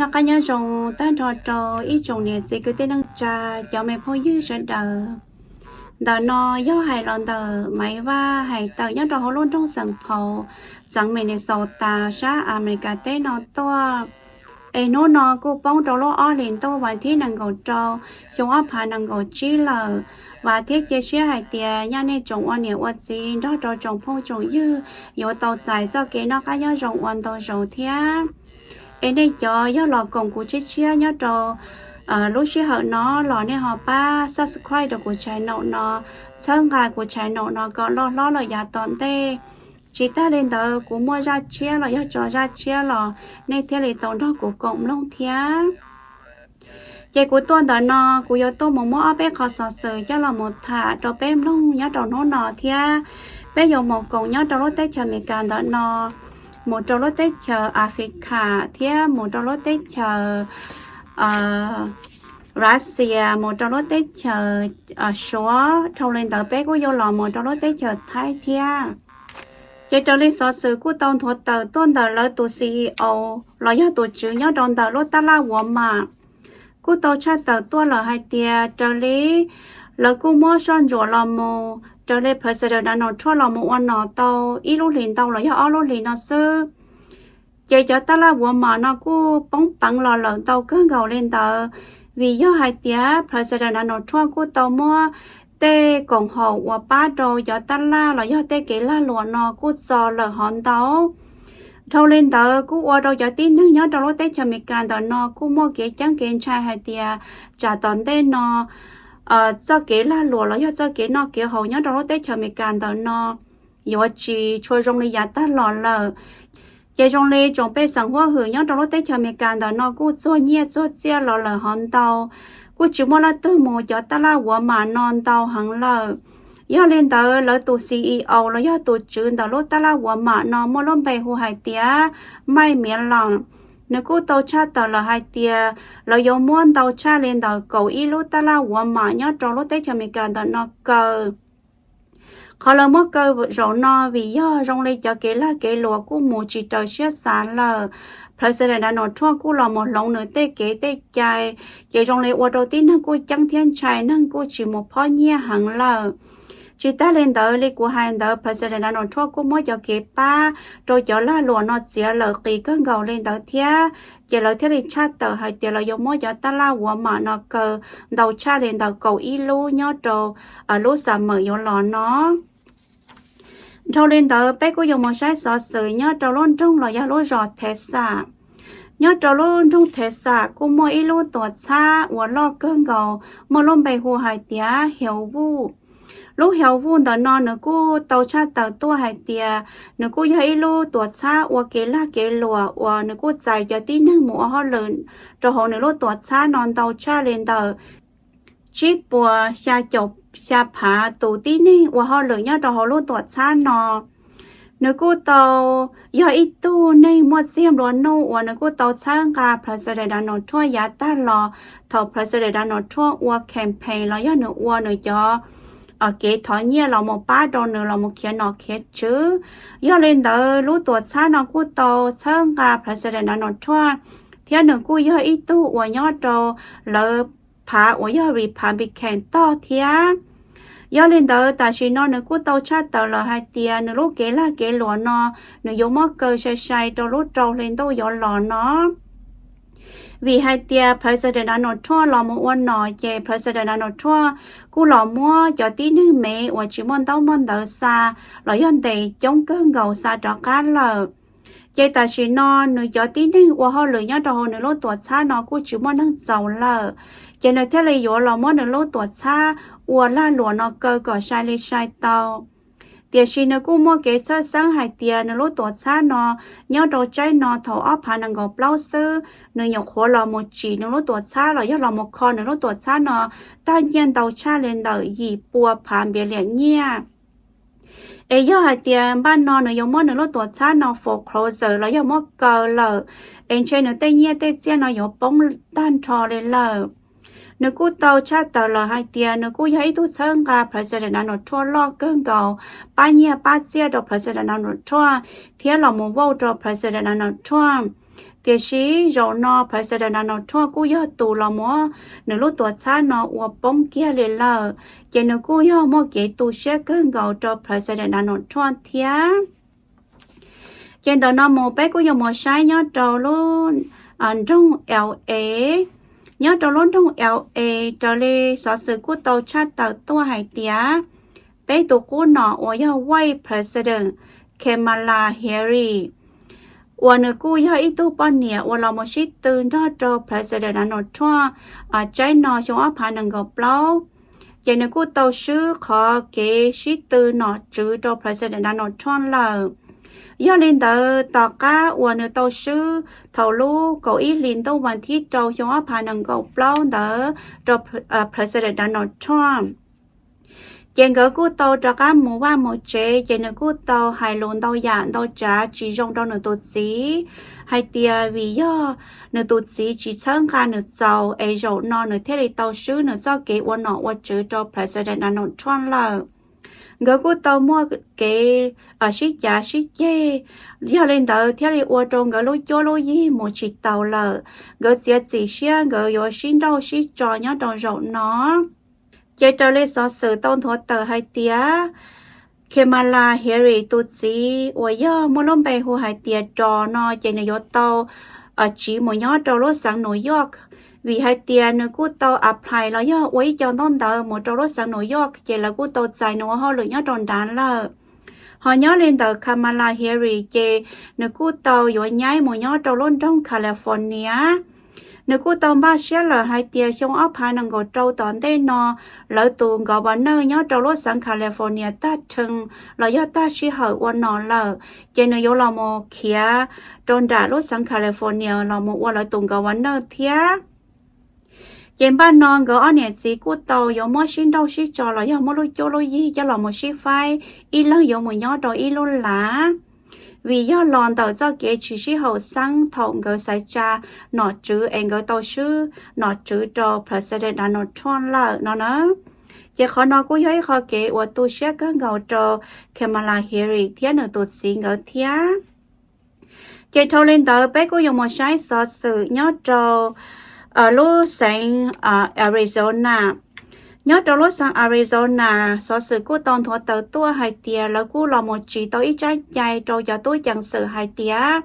Noj qab nyob zoo tag nrho rau ib tsoom niam txiv kwv tij neej tsa, cov me phooj ywg sawv daws. Ntawm no yog hais los ntawm Maiv Vaj hais tawm nyob rau hauv lub nroog Saint Paul, xeev Minnesota sab Amelikas teb no tuaj. Es hnub no kuj poob rau lub ob hlis ntuj vas thib nees nkaum rau, xyoo ob phav nees nkaum tsib lawm. Vam thiab cia siab hais tias nyaj nej tsoom ua niam ua txiv nrog rau tsoom phooj tsoom ywg yuav tau txais txoj kev noj qab nyob zoo ua ntau zaus thiab. Es nej cov yog los koom kuv tshiab tshiab nyob rau lub sij hawm no los nej ho pab subscribe rau kuv channel no, txhawb nqa kuv channel no kom loj hlob lawm yav tom ntej. Tsis tag li ntawd kuv muaj zaj tshiab los yog tso zaj tshiab los nej thiaj li tau nrog kuv koom mloog thiab. Ces kuv tuaj ntawm no kuv yuav tuaj mus muab ob peb qho xov xwm coj los mus tham rau peb mloog nyob rau hnub no thiab. Peb yuav mus koom nyob rau lub teb chaws Amelikas ntawm no, mus rau lub teb chaws Africa thiab mus rau lub teb chaws Russia, mus rau lub teb chaws Suav, dhau li ntawd peb kuj yuav los mus rau lub teb chaws Thaib thiab. Ces raws li xov xwm kuj tau nthuav tawm tuaj ntawm lawv tus C E O los yog tus tswv nyob rau ntawm lub tab laj Walmart, kuj tau tshaj tawm tuaj lawm hais tias raws li lawv kuj muab soj ntsuam los mus, raws li President Donald Trump los mus ua nom tau ib lub hlis ntau los yog ob lub hlis no xwb, ces cov tab laj Walmart no kuj poob peev los lawm ntau kawg nkaus li ntawd. Vim yog hais tias President Donald Trump kuj tau muab tej koom haum uas pab rau cov tab laj los yog tej kev lag luam no kuj txo lawm hov ntau. Dhau li ntawd kuj ua rau cov tib neeg nyob rau lub teb chaws Amelikas ntawm no kuj muaj kev ceeb kev ntshai hais tias tsam tom ntej no txoj kev lag luam los yog txoj kev noj kev haus nyob rau lub teb chaws Amelikas ntawm no yuav tsis tshua zoo li yav tag los lawm. Ces zoo li tsoom pej xeem huab hwm nyob rau lub teb chaws Amelikas ntawm no kuj txuag nyiaj txuag txiaj los lawm hov ntau, kuj tsis muaj leej twg mus cov tab laj Walmart no ntau heev lawm. Yog li ntawd lawv tus C E O los yog tus tswv ntawm lub tab laj Walmart no muaj lub npe hu hais tias Mike Milot, nws kuj tau tshaj tawm lawm hais tias lawv yuav muab ntau tshaj li ntawm kaum ib lub tab laj Walmart nyob rau lub teb chaws Amelikas ntawm no kaw. Qhov lawv muab kaw zaum no vim yog zoo li cov kev lag kev luam kuj mus tsis raws siab xav lawm. President Donald Trump kuj los mus hloov nws tej kev tej cai, ces zoo li ua rau tib neeg kuj ceeb thiab ntshai, neeg kuj tsis mus phob nyiaj heev lawm. Tsis tag li ntawd li kuv hais ntawd President Donald Trump kuj muab cov kev pab rau cov lag luam no txiav lawm qis kawg nkaus li ntawd thiab, ces lawv thiaj li tshaj tawm hais tias lawv yuav muab cov tab laj Walmart no kaw ntau tshaj li ntawm kaum ib lub nyob rau lub summer yuav los no. Dhau li ntawd peb kuj yuav mus saib xov xwm nyob rau lub nroog los yog lub zos Texas. Nyob rau lub nroog Texas kuj muaj ib lub tuam txhab uas loj kawg nkaus muaj lub npe hu hais tias Hell Wood. Lub Hell Wood ntawm no nws kuj tau tshaj tawm tuaj hais tias nws kuj yog ib lub tuam txhab ua kev lag kev luam uas nws kuj txais cov tib neeg mus ua hauj lwm rau hauv nws lub tuam txhab no ntau tshaj li ntawm tsib puas xya caum xya phav tus tib neeg ua hauj lwm nyob rau hauv lub tuam txhab no. Nws kuj tau yog ib tug neeg muaj txiag nplua nuj uas nws kuj tau txhawb nqa President Donald Trump yav tag los thaum President Donald Trump ua campaign los yog nws ua nws cov kev thov nyiaj los mus pab rau nws los mus khiav nom khiav tswv. Yog li ntawd lub tuam txhab no kuj tau txhawb nqa President Donald Trump, thiab nws kuj yog ib tug uas nyob rau lawv phav uas yog Republican tog thiab. Yog li ntawd tam sim no nws kuj tau tshaj tawm lawm hais tias nws lub kev lag kev luam no nws yuav muab kaw sai sai rau lub rau hli ntuj yuav los no. Vim hais tias President Donald Trump los mus ua nom ces President Donald Trump kuj los muab cov tib neeg Mev uas tsis muaj ntaub muaj ntawv xa los yog ntes coob kawg nkaus xa rov qab lawm. Ces tam sim no nws cov tib neeg ua hauj lwm nyob rau hauv nws lub tuam txhab no kuj tsis muaj neeg txaus lawm, ces nws thiaj li yuav los muab nws lub tuam txhab ua lag luam no kaw kom sai li sai tau. Tiam sis nws kuj muaj kev txhawj xeeb hais tias nws lub tuam txhab no nyob rau tsaib no thaum ob phav nees nkaum plaub xwb, nws nyuam qhuav los mus tsim nws lub tuam txhab los yog los mus kho nws lub tuam txhab no tag nyiaj ntau tshaj li ntawm yim pua phav npias liam nyiaj. Es yog hais tias npaj no nws yuav muab nws lub tuam txhab no foreclosure los yog muab kaw lawm, es ntshe nws tej nyiaj tej txiaj no yuav poob tag nrho li lawm. Nws kuj tau tshaj tawm lawm hais tias nws kuj yog ib tug txhawb nqa President Donald Trump loj kawg nkaus, pab nyiaj pab txiaj rau President Donald Trump thiab los mus vote rau President Donald Trump. Tiam sis zaum no President Donald Trump kuj yog tus los muab nws lub tuam txhab no ua poob kiag li lawm, ces nws kuj yog muaj kev tu siab kawg nkaus rau President Donald Trump thiab. Ces ntawm no mus peb kuj yuav mus saib nyob rau lub nroog L A. Nyob rau lub nroog L A, raws li xov xwm kuj tau tshaj tawm tuaj hais tias peb tus qub nom uas yog Vice President Kamala Harris, uas nws kuj yog ib tug poj niam uas los mus sib tw nrog rau President Donald Trump tsaib no xyoo ob phav nees nkaum plaub, ces nws kuj tau swb qhov kev sib tw nom tswv rau President Donald Trump lawm. Yog li ntawd, tom qab uas nws tau swb thaum lub kaum ib hlis ntuj vas thib rau xyoo ob phav nees nkaum plaub ntawd rau President Donald Trump, ces nkawd kuj tau rov qab mus vaj mus tsev, ces nws kuj tau hais lus ntau yam ntau tsav tsis zoo rau nws tus txiv, hais tias vim yog nws tus txiv tsis txhawb nqa nws txaus es zaum no nws thiaj li tau swb nws txoj kev ua nom ua tswv rau President Donald Trump lawm. Nkawd kuj tau muaj kev sib cav sib ceg, yog li ntawd thiaj li ua rau nkawd lub cuab lub yig mus tsis taus lawm. Nkawd txiav txim siab nkawd yuav sib nrauj sib tso nyob rau zaum no. Ces raws li xov xwm tau nthuav tawm hais tias Kamala Harris tus txiv uas yog muaj lub npe hu hais tias Rod no, ces nws yuav tau tsiv mus nyob rau lub xeev New York, vim hais tias nws kuj tau apply los yog ua ib co ntaub ntawv mus rau lub xeev New York, ces lawv kuj tau txais nws ua hauj lwm nyob rau nrad lawm. Ho nyob li ntawm Kamala Harris ces nws kuj tau yuav nyaib mus nyob rau lub nroog California. Nws kuj tau npaj siab lawm hais tias xyoo ob phav nees nkaum rau tom ntej no, lawv tus governor nyob rau lub xeev California tag term los yog tag sij hawm ua nom lawm, ces nws yuav los mus khiav rau nram lub xeev California los mus ua lawv tus governor thiab. Ces npaj no nkawd ob niam txiv kuj tau yuav muab sib nrauj sib tso los yog muab lub cuab lub yig coj los mus sib faib, ib leeg yuav mus nyob rau ib lub lav, vim yog los ntawm txoj kev tsis sib haum xeeb thaum nkawd xaiv tsa nom tswv es nkawd tau swb nom tswv rau President Donald Trump lawm no na. Ces qhov no kuj yog ib qho kev uas tu siab kawg nkaus rau Kamala Harris thiab nws tus txiv nkawd thiab. Ces dhau li ntawd peb kuj yuav mus saib xov xwm nyob rau lub xeev Arizona. Nyob rau lub xeev Arizona, xov xwm kuj tau nthuav tawm tuaj hais tias lawv kuj los mus tsim tau ib tsab cai rau cov tub ceev xwm hais tias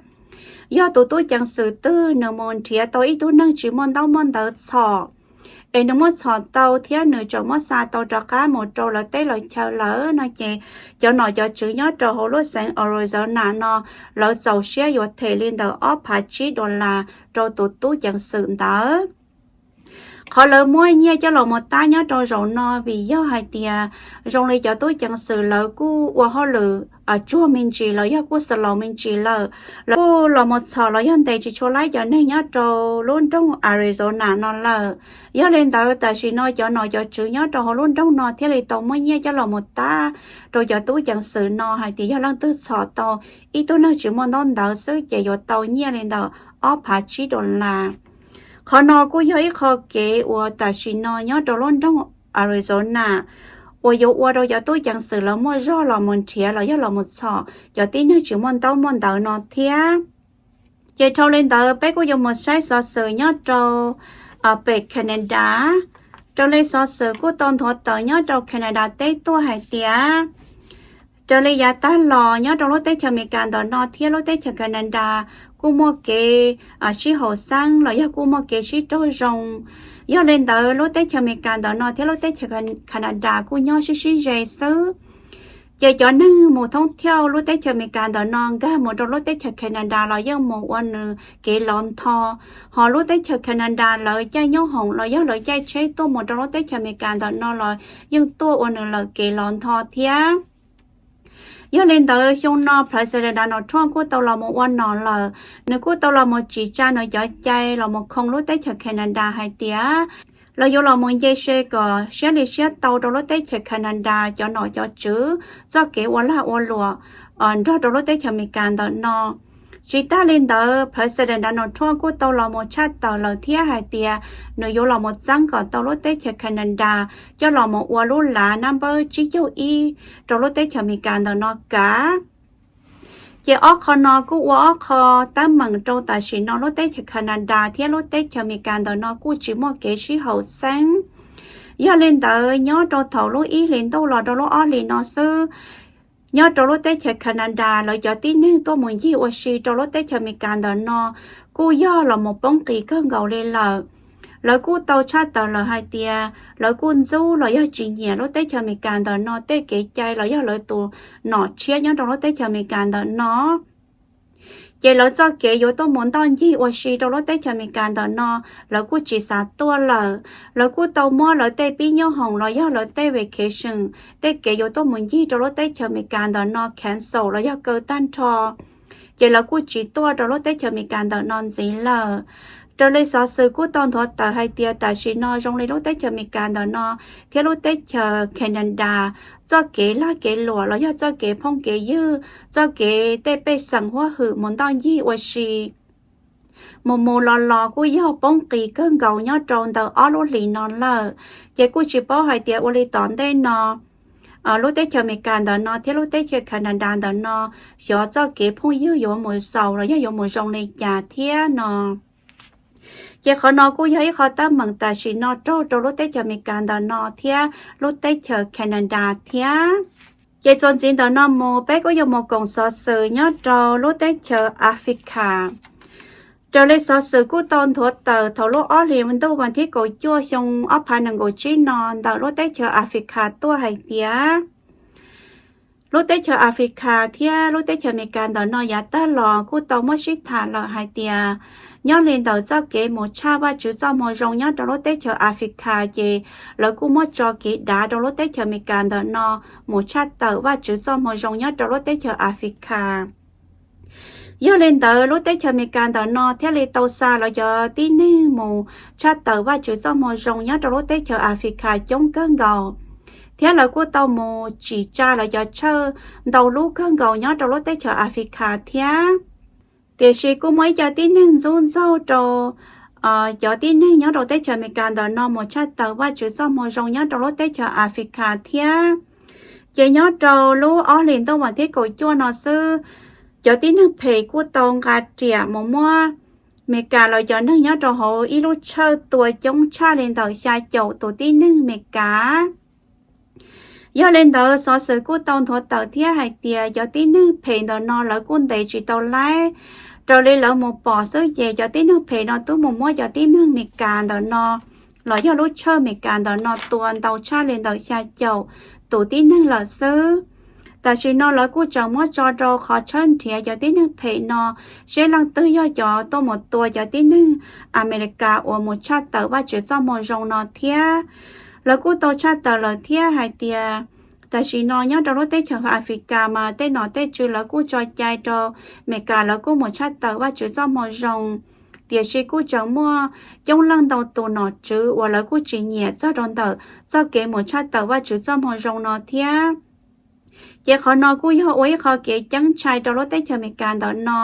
yog tus tub ceev xwm twg nws mus nrhiav tau ib tug neeg tsis muaj ntaub muaj ntawv txhom, es nws muaj txhom tau thiab nws tseem muab xa tau rov qab mus rau lawv teb lawv chaw lawm no ces cov nom cov tswv nyob rau hauv lub xeev Arizona no lawv txaus siab yuav them li ntawm ob phav tsib dollar rau tus tub ceev xwm ntawd. Qhov lawv muab nyiaj coj los mus tab nyob rau zaum no vim yog hais tias zoo li cov tub ceev xwm lawv kuj ua hauj lwm tsuag me ntsis los yog kuj slow me ntsis lawm, lawv kuj los mus txhom los yog ntes tsis tshua laib cov neeg nyob rau lub nroog Arizona no lawm. Yog li ntawd tam sim no cov nom cov tswv nyob rau hauv lub nroog no thiaj li tau muab nyiaj coj los mus tab rau cov tub ceev xwm no hais tias yog leej twg txhom tau ib tug neeg tsis muaj ntaub ntawv xwb ces yuav tau nyiaj li ntawm ob phav tsib dollar. Qhov no kuj yog ib qho kev uas tam sim no nyob rau lub nroog Arizona uas yuav ua rau cov tub ceev xwm lawv muaj zog los mus nrhiav los yog los mus txhom cov tib neeg tsis muaj ntaub muaj ntawv no thiab. Ces dhau li ntawd peb kuj yuav mus saib xov xwm nyob rau pem Canada. Raws li xov xwm kuj tau nthuav tawm nyob rau Canada teb tuaj hais tias raws li yav tag los nyob rau lub teb chaws Amelikas ntawm no thiab lub teb chaws Canada kuj muaj kev sib haum xeeb los yog kuj muaj kev sib raug zoo. Yog li ntawd lub teb chaws Amelikas ntawm no thiab lub teb chaws Canada kuj nyob sib sib ze xwb. Ces cov neeg mus thoob thiauj lub teb chaws Amelikas ntawm no nkag mus rau lub teb chaws Canada los yeej mus ua nws kev lov ntho. Ho lub teb chaws Canada lawv caij nyob hoom los yog lawv caij tsheb tuaj mus rau lub teb chaws Amelikas ntawm no los yeej tuaj ua nws lawm kev lov ntho thiab. Yog li ntawd xyoo no President Donald Trump kuj tau los mus ua nom lawm, nws kuj tau los mus tsim tsa nws cov cai los mus khoo lub teb chaws Canada hais tias lawv yuav los mus nce se kom siab li siab tau rau lub teb chaws Canada cov nom cov tswv txoj kev ua lag ua luam nrog rau lub teb chaws Amelikas ntawm no. Tsis tag li ntawd President Donald Trump kuj tau los mus tshaj tawm lawm thiab hais tias nws yuav los mus txeeb kom tau lub teb chaws Canada coj los mus ua lub lav nab npawb tsib caug ib rau lub teb chaws Amelikas ntawm no kav. Ces ob qho no kuj ua ob qho teeb meem rau tam sim no lub teb chaws Canada thiab lub teb chaws Amelikas ntawm no kuj tsis muaj kev sib haum xeeb. Yog li ntawd nyob rau thaum lub ib hlis ntuj los rau lub ob hlis no xwb, nyob rau lub teb chaws Canada lawv cov tib neeg tuaj mus ncig ua si rau lub teb chaws Amelikas ntawm no kuj yog los mus poob qis kawg nkaus li lawm. Lawv kuj tau tshaj tawm lawm hais tias lawv kuj ntxub los yog tsis nyiam lub teb chaws Amelikas ntawm no tej kev cai los yog lawv tus nom tshiab nyob rau lub teb chaws Amelikas ntawm no. Ces lawv txoj kev yuav tuaj mus ntoj ncig ua si rau lub teb chaws Amelikas ntawm no, lawv kuj tsis xav tuaj lawm. Lawv kuj tau muab lawv tej pib nyob hoom los yog lawv tej vacation, tej kev yuav tuaj mus ncig rau lub teb chaws Amelikas ntawm no cancel los yog kaw tag nrho. Ces lawv kuj tsis tuaj rau lub teb chaws Amelikas ntawm no ntxiv lawm. Raws li xov xwm kuj tau nthuav tawm hais tias tam sim no zoo li lub teb chaws Amelikas ntawm no thiab lub teb chaws Canada txoj kev lag kev luam los yog txoj kev phooj kev ywg, txoj kev tej pej xeem huab hwm mus ntoj ncig ua si mus mus los los kuj yog poob qis kawg nkaus nyob rau ntawm ob lub hlis no lawm. Ces kuj tsis paub hais tias ua li tom ntej no lub teb chaws Amelikas ntawm no thiab lub teb chaws Canada ntawm no xyov txoj kev phooj ywg yuav mus xaus los yog yuav mus zoo li cas thiab no. Ces qhov no kuj yog ib qho teeb meem tam sim no raug rau lub teb chaws Amelikas ntawm no thiab lub teb chaws Canada thiab. Ces txuas ntxiv ntawm no mus peb kuj yuav mus koom xov xwm nyob rau lub teb chaws Africa. Raws li xov xwm kuj tau nthuav tawm thaum lub ob hlis ntuj vas thib kaum cuaj xyoo ob phav nees nkaum tsib no ntawm lub teb chaws Africa tuaj hais tias lub teb chaws Africa thiab lub teb chaws Amelikas ntawm no yav tag los kuj tau muab sib tham lawm hais tias nyob li ntawm txoj kev mus tshaj Vajtswv txoj moo zoo nyob rau lub teb chaws Africa ces lawv kuj muab tso kev dav rau lub teb chaws Amelikas ntawm no mus tshaj tawm Vajtswv txoj moo zoo nyob rau lub teb chaws Africa. Yog li ntawd lub teb chaws Amelikas ntawm no thiaj li tau xa lawv cov tib neeg mus tshaj tawm Vajtswv txoj moo zoo nyob rau lub teb chaws Africa coob kawg nkaus, thiab lawv kuj tau mus tsim tsa lawv cov church ntau lub kawg nkaus nyob rau lub teb chaws Africa thiab. Tiam sis kuj muaj ib co tib neeg ntxub ntxaug rau cov tib neeg nyob rau teb chaws Amelikas ntawm no mus tshaj tawm Vajtswv txoj moo zoo nyob rau lub teb chaws Africa thiab. Ces nyob rau lub ob hlis ntuj vas thib kaum cuaj no xwb, cov tib neeg phem kuj tau nqa riam mus muab Amelikas lawv cov neeg nyob rau hauv ib lub church tua coob tshaj li ntawm xya caum tus tib neeg Amelikas. Yog li ntawd xov xwm kuj tau nthuav tawm thiab hais tias cov tib neeg phem ntawm no lawv kuj ntes tsis tau laib. Raws li lawv mus pom xwb ces cov tib neeg phem no twb mus muab cov tib neeg Amelikas ntawm no los yog lub church Amelikas ntawm no tua ntau tshaj li ntawm xya caum tus tib neeg lawm xwb. Tam sim no lawv kuj tseem muab tso rau qhov tshawb nrhiav cov tib neeg phem no, seb leej twg yog cov tuaj mus tua cov tib neeg Amelikas uas mus tshaj tawm Vajtswv txoj moo zoo no thiab. Lawv kuj tau tshaj tawm lawm thiab hais tias tam sim no nyob rau lub teb chaws Africa mas tej nom tej tswv lawv kuj tso cai rau Amelikas lawv kuj mus tshaj tawm Vajtswv txoj moo zoo. Tiam sis kuj tseem muaj coob leej ntau tus nom tswv uas lawv kuj tsis nyiam txog rau ntawm txoj kev mus tshaj tawm Vajtswv txoj moo zoo no thiab. Ces qhov no kuj yog ua ib qho kev ceeb ntshai rau lub teb chaws Amelikas ntawm no.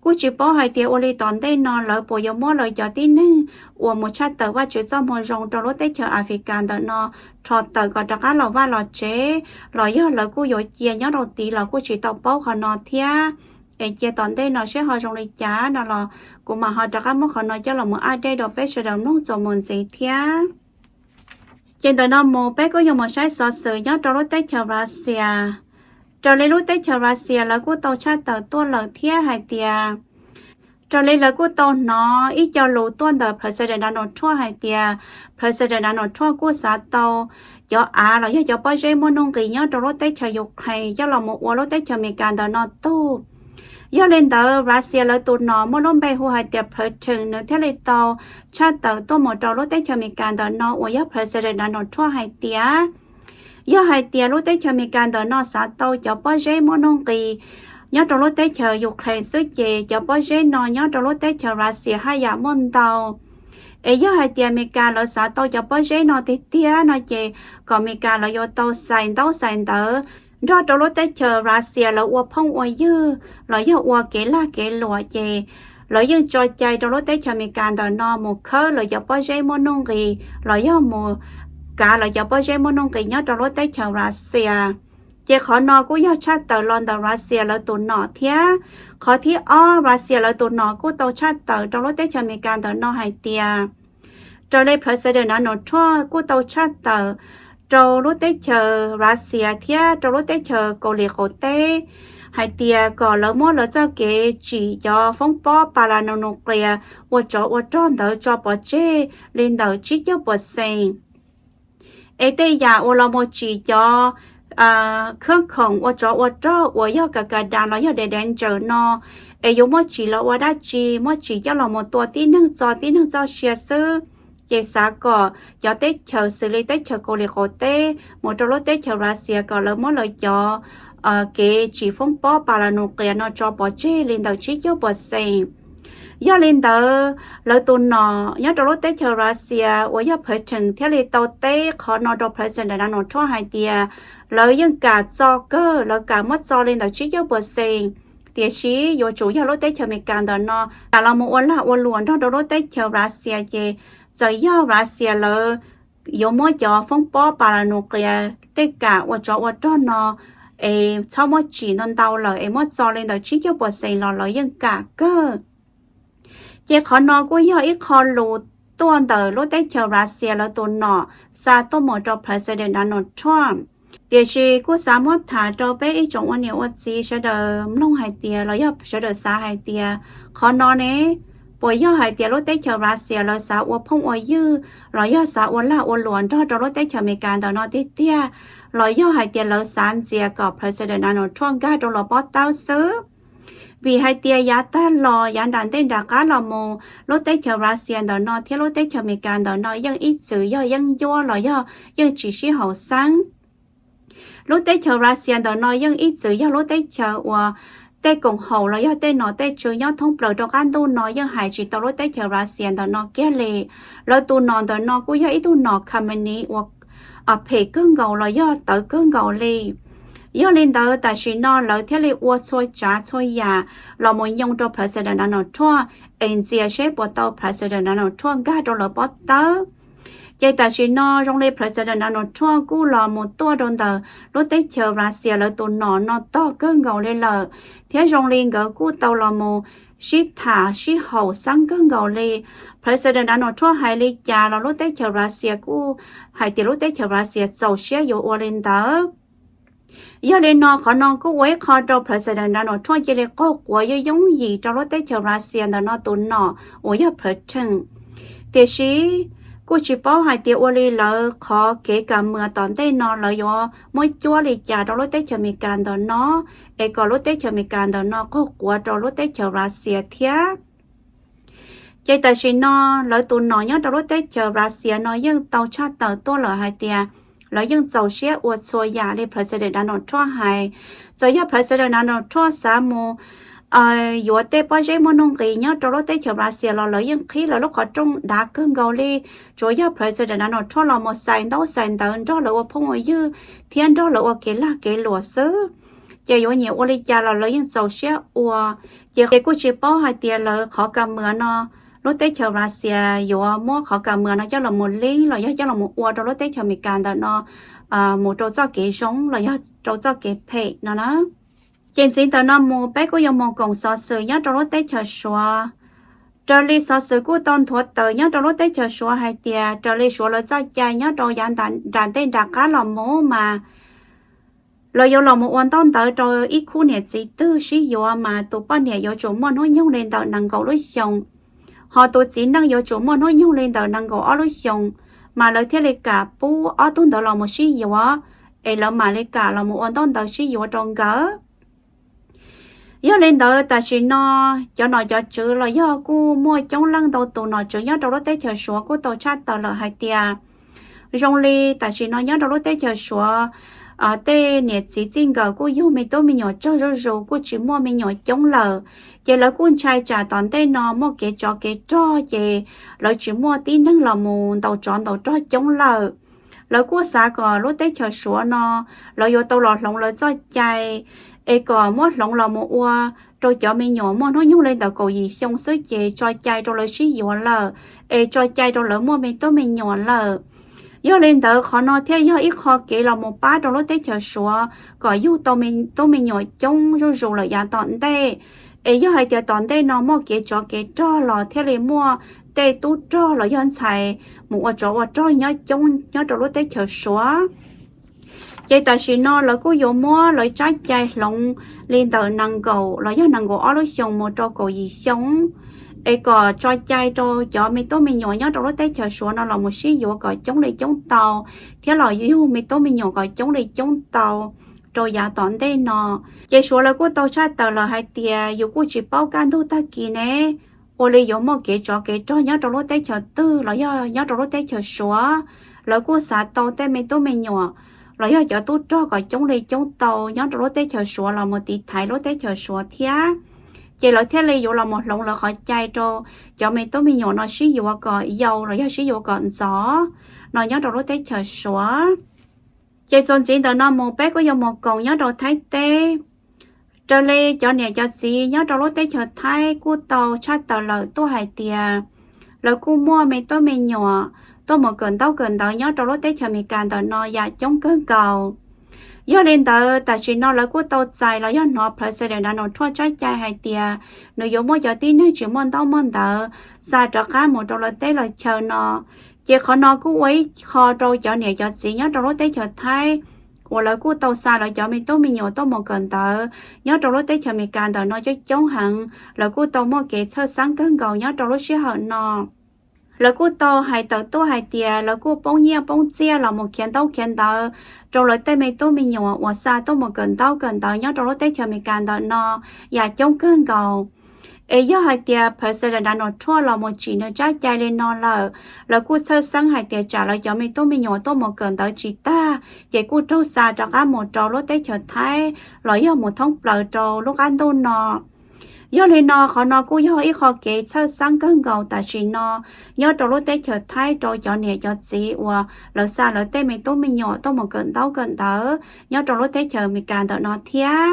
Kuj tsis paub hais tias ua li tom ntej no lawv puas yuav muab lawv cov tib neeg uas mus tshaj tawm Vajtswv txoj moo zoo rau lub teb chaws Africa ntawm no rho tawm kom rov qab los vaj los tsev, los yog lawv kuj yuav cia nyob rau tid los kuj tsis tau paub qhov no thiab. Es cia tom ntej no seb ho zoo li cas no los kuv mam ho rov qab muab qhov no coj los mus update rau peb sawv daws mloog txuas mus ntxiv thiab. Ces ntawm no mus peb kuj yuav mus saib xov xwm nyob rau lub teb chaws Russia. Raws li lub teb chaws Russia lawv kuj tau tshaj tawm tuaj lawm thiab hais tias, raws li lawv kuj tau hnov ib co lus tuaj ntawm President Donald Trump hais tias President Donald Trump kuj xav tau cov av los yog cov pob zeb muaj nuj nqis nyob rau lub teb chaws Ukraine coj los mus ua lub teb chaws Amelikas ntawm no tug. Yog li ntawd Russia lawv tus nom muaj lub npe hu hais tias Putin nws thiaj li tau tshaj tawm tuaj mus rau lub teb chaws Amelikas ntawm no uas yog President Donald Trump hais tias, yog hais tias lub teb chaws Amelikas ntawm no xav tau cov pob zeb muaj nuj nqis nyob rau lub teb chaws Ukraine xwb ces cov pob zeb no nyob rau lub teb chaws Russia haj yam muaj ntau. Es yog hais tias Amelikas lawv xav tau cov pob zeb no tiag tiag no ces kom Amelikas lawv yuav tau xais ntaub xais ntawv nrog rau lub teb chaws Russia lawv ua phooj ua ywg los yog ua kev lag kev luam ces lawv yeej tso cai rau lub teb chaws Amelikas ntawm no mus khawb lawv cov pob zeb muaj nuj nqis los yog mus kav lawv cov pob zeb muaj nuj nqis nyob rau lub teb chaws Russia. Ces qhov no kuj yog tshaj tawm los ntawm Russia lawv tus nom thiab. Qhov thib ob, Russia lawv tus nom kuj tau tshaj tawm rau lub teb chaws Amelikas ntawm no hais tias raws li President Donald Trump kuj tau tshaj tawm rau lub teb chaws Russia thiab rau lub teb chaws Kauslim Qaum Teb hais tias kom lawv muab lawv txoj kev tsim cov foob pob pas las nus nus qias ua tsov ua rog ntawd tso pov tseg li ntawm tsib caug percent. Es tej yam uas los mus tsim cov khab khoom ua tsov ua rog uas yog ka ka das los yog dev dev ntsaws no, es yuav muab tsim los ua dab tsi? Muab tsim coj los mus tua tib neeg txo tib neeg txoj sia xwb. Ces xav kom cov teb chaws xws li teb chaws Kauslim Qaum Teb mus rau lub teb chaws Russia kom lawv muab lawv cov kev tsim foob pob pas las nus qias no tso pov tseg li ntawm tsib caug percent. Yog li ntawd, lawv tus nom nyob rau lub teb chaws Russia uas yog Putin thiaj li tau teb qhov no rau President Donald Trump hais tias lawv yeej kam txo kawg, lawv kam muab txo li ntawm tsib caug percent, tiam sis yuav tsum yog lub teb chaws Amelikas ntawm no kam los mus ua lag ua luam nrog rau lub teb chaws Russia. Ces txawm yog Russia lawv yuav muab cov foob pob pas las nus qias tej kam ua tsov ua rog no es txhob muab tsim ntau ntau lawm es muab txo li ntawm tsib caug percent los lawv yeej kam kawg. Ces qhov no kuj yog ib qho lus tuaj ntawm lub teb chaws Russia lawv tus nom xa tuaj mus rau President Donald Trump. Tiam sis kuj xav muab tham rau peb ib tsoom ua niam ua txiv sawv daws mloog hais tias los yog sawv daws xav hais tias qhov no ne, puas yog hais tias lub teb chaws Russia lawv xav ua phooj ua ywg los yog xav ua lag ua luam nrog rau lub teb chaws Amelikas ntawm no tiag tiag, los yog hais tias lawv xav ntxias kom President Donald Trump nkag rau lawv pob tawb xwb? Vim hais tias yav tag los yav nram ntej nram qab los mus lub teb chaws Russia ntawm no thiab lub teb chaws Amelikas ntawm no yeej ib txwm yog yeeb ncuab los yog yeej tsis sib haum xeeb. Lub teb chaws Russia ntawm no yeej ib txwm yog lub teb chaws uas tej koom haum los yog tej nom tej tswv nyob thoob plaws rau qab ntuj no yeej hais tsis tau lub teb chaws Russia ntawm no kiag li. Lawv tus nom ntawm no kuj yog ib tug nom company uas phem kawg nkaus los yog tawv kawg nkaus li. Yog li ntawd tam sim no lawv thiaj li ua txhua tsav txhua yam los mus nyoo rau President Donald Trump es ntxias seb puas tau President Donald Trump nkag rau lawv pob tawb. Ces tam sim no zoo li President Donald Trump kuj los mus tuaj rau ntawm lub teb chaws Russia lawv tus nom no tog kawg nkaus li lawm, thiab zoo li nkawd kuj tau los mus sib tham sib haum xeeb kawg nkaus li. President Donald Trump hais li cas los lub teb chaws Russia kuj hais tias lub teb chaws Russia txaus siab yuav ua li ntawd. Yog li no qhov no kuj ua ib qho rau President Donald Trump cia li qaug quav yooj yooj yim rau lub teb chaws Russia ntawm no tus nom uas yog Putin. Tiam sis kuj tsis paub hais tias ua li lawv qhov kev kam muas tom ntej no lawv yuav muab cuab li cas rau lub teb chaws Amelikas ntawm no, es kom lub teb chaws Amelikas ntawm no qaug quav rau lub teb chaws Russia thiab. Ces tam sim no lawv tus nom nyob rau lub teb chaws Russia no yeej tau tshaj tawm tuaj lawm hais tias lawv yeej txaus siab ua txhua yam li President Donald Trump hais. Txawm yog President Donald Trump xav mus yuav tej pob zeb muaj nuj nqis nyob rau lub teb chaws Russia los lawv yeej qhib lawv lub qhov rooj dav kawg nkaus li. Tsuas yog President Donald Trump los mus xais ntaub xais ntawv nrog lawv ua phooj ua ywg thiab nrog lawv ua kev lag kev luam xwb, ces yuav nyiam ua li cas los lawv yeej txaus siab ua. Ces kuj tsis paub hais tias lawv qhov kam muas no, lub teb chaws Russia yuav muab qhov kam muas no coj los mus leeb los yog coj los mus ua rau lub teb chaws Amelikas ntawm no mus rau txoj kev zoo los yog rau txoj kev phem no na. Ces ntxiv ntawm no mus peb kuj yuav mus koom xov xwm nyob rau lub teb chaws Suav. Raws li xov xwm kuj tau nthuav tawm nyob rau lub teb chaws Suav hais tias raws li Suav lawv txoj cai nyob rau yav nram ntej nram qab los mus mas lawv yuav los mus ua ntaub ntawv rau ib khub niam txiv twg sib yuav mas tus poj niam yuav tsum muaj hnub nyoog li ntawm nees nkaum lub xyoos, ho tus txiv neej yuav tsum muaj hnub nyoog li ntawm nees nkaum ob lub xyoos, mas lawv thiaj li kam pub ob tug ntawd los mus sib yuav, es lawv mam li kam los mus ua ntaub ntawv sib yuav rau nkawd. Yog li ntawd tam sim no cov nom cov tswv los yog kuj muaj coob leej ntau tus nom tswv nyob rau lub teb chaws Suav kuj tau tshaj tawm lawm hais tias zoo li tam sim no nyob rau lub teb chaws Suav tej niam txiv txij nkawm kuj yug me tub me nyuam tsawg zuj zus kuj tsis muaj me nyuam coob lawm. Ces lawv kuj ntshai tsam tom ntej no muaj kev tsov kev rog ces lawv tsis muaj tib neeg los mus ntaus tsov ntaus rog coob lawm. Lawv kuj xav kom lub teb chaws Suav no lawv yuav tau los hloov lawv txoj cai es kom muab hloov los mus ua rau cov me nyuam muaj hnub nyoog li ntawm kaum yim xyoo xwb ces tso cai rau lawv sib yuav lawm, es tso cai rau lawv muaj me tub me nyuam lawm. Yog li ntawd qhov no thiaj yog ib qho kev los mus pab rau lub teb chaws Suav kom yug tau tub me nyuam coob zuj zus lawm yav tom ntej. Es yog hais tias tom ntej no muaj kev tsov kev rog los thiaj li muaj tej tub rog los yog ntxhais mus ua tsov ua rog nyob coob nyob rau lub teb chaws Suav. Ces tam sim no lawv kuj yuav muab lawv tsab cai hloov li ntawm nees nkaum los yog nees nkaum ob lub xyoo mus rau kaum yim xyoo, es kom tso cai rau cov me tub me nyuam nyob rau lub teb chaws Suav no los mus sib yuav kom coob li coob tau, thiab los yug me tub me nyuam kom coob li coob tau rau yav tom ntej no. Ces Suav lawv kuj tau tshaj tawm lawm hais tias yus kuj tsis paub kaj ntug tag kis ne, ua li yuav muaj kev tsov kev rog nyob rau lub teb chaws twg los yog nyob rau lub teb chaws Suav, lawv kuj xav tau tej me tub me nyuam los yog cov tub rog kom coob li coob tau nyob rau lub teb chaws Suav los mus tiv thaiv lub teb chaws Suav thiab. Ces lawv thiaj li yuav los mus hloov lawv qhov cai rau cov me tub me nyuam no sib yuav kom yau los yog sib yuav kom ntxov no nyob rau lub teb chaws Suav. Ces txuas ntxiv ntawm no mus peb kuj yuav mus koom nyob rau Thaib teb. Raws li cov niam cov txiv nyob rau lub teb chaws Thaib kuj tau tshaj tawm lawm tuaj hais tias lawv kuj muaj me tub me nyuam tuaj mus kawm ntaub kawm ntawv nyob rau lub teb chaws Amelikas ntawm no yam coob kawg nkaus. Yog li ntawd tam sim no lawv kuj tau txais los yog hnov President Donald Trump tsab cai hais tias nws yuav muab cov tib neeg tsis muaj ntaub muaj ntawv xa rov qab mus rau lawv teb lawv chaw no. Ces qhov no kuj ua ib qho rau cov niam cov txiv nyob rau lub teb chaws Thaib uas lawv kuj tau xa lawv cov me tub me nyuam tuaj mus kawm ntawv nyob rau lub teb chaws Amelikas ntawm no coob coob heev, lawv kuj tau muaj kev txhawj xeeb kawg nkaus nyob rau lub sij hawm no. Lawv kuj tau hais tawm tuaj hais tias lawv kuj poob nyiaj poob txiaj los mus khiav ntaub khiav ntawv rau lawv tej me tub me nyuam uas xa tuaj mus kawm ntaub kawm ntawv nyob rau lub teb chaws Amelikas ntawm no yam coob kawg nkaus. Es yog hais tias President Donald Trump los mus tsim nws tsab cai li no lawm, lawv kuj txhawj xeeb hais tias tsam lawv cov me tub me nyuam tuaj mus kawm ntawv tsis tag ces kuj raug xa rov qab mus rau lub teb chaws Thaib los yog mus thoob plaws rau lub qab ntuj no. Yog li no qhov no kuj yog ib qho kev txhawj xeeb kawg nkaus tam sim no nyob rau lub teb chaws Thaib rau cov niam cov txiv uas lawv xa lawv tej me tub me nyuam tuaj mus kawm ntaub kawm ntawv nyob rau lub teb chaws Amelikas ntawm no thiab.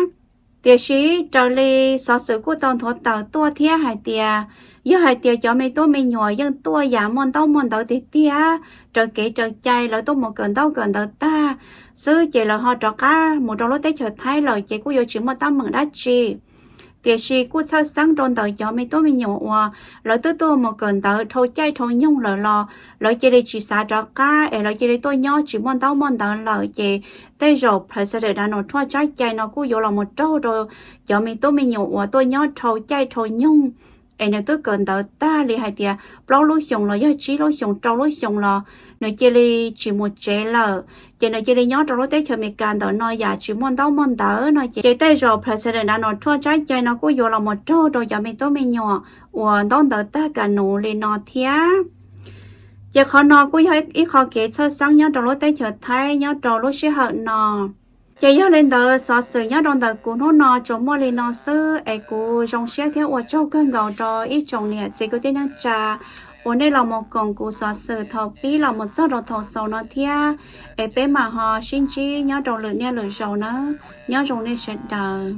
Tiam sis raws li xov xwm kuj tau nthuav tawm tuaj thiab hais tias, yog hais tias cov me tub me nyuam yeej tuaj yam muaj ntaub muaj ntawv tiag tiag, raws kev raws cai lawv tuaj mus kawm ntaub kawm ntawv tag xwb ces lawv ho rov qab mus rau lub teb chaws Thaib lawm ces kuj yuav tsis muaj teeb meem dab tsi. Tiam sis kuj txhawj xeeb rau ntawm cov me tub me nyuam uas lawv twb tuaj mus kawm ntawv dhau caij dhau nyoog lawm los lawv cia li tsis xav rov qab es lawv cia li tuaj nyob tsis muaj ntaub muaj ntawv lawm ces tej zaum President Donald Trump tsab cai no kuj yuav los mus raug rau cov me tub me nyuam uas tuaj nyob dhau caij dhau nyoog es nws twb kawm ntawv tag li hais tias plaub lub xyoos los yog tsib lub xyoos rau lub xyoos los nws cia li tsis mus tsev lawm ces nws cia li nyob rau lub teb chaws Amelikas ntawm no yam tsis muaj ntaub muaj ntawv no ces tej zaum President Donald Trump tsab cai no kuj yuav los mus raug rau cov me tub me nyuam uas ntaub ntawv tag ka nus li no thiab. Ces qhov no kuj yog ib qho kev txhawj xeeb nyob rau lub teb chaws Thaib nyob rau lub sij hawm no. Ces yog li ntawd xov xwm nyob rau ntawm kuv hnub no tsuas muaj li no xwb es kuv zoo siab thiab ua tsaug kawg nkaus rau ib tsoom niam txiv kwv tij neej tsa uas nej los mus koom kuv xov xwm thaum pib los mus txog rau thaum xaus no thiab. Es peb mam ho sib ntsib nyob rau lwm niaj lwm zaus nawb. Nyob zoo nej sawv daws.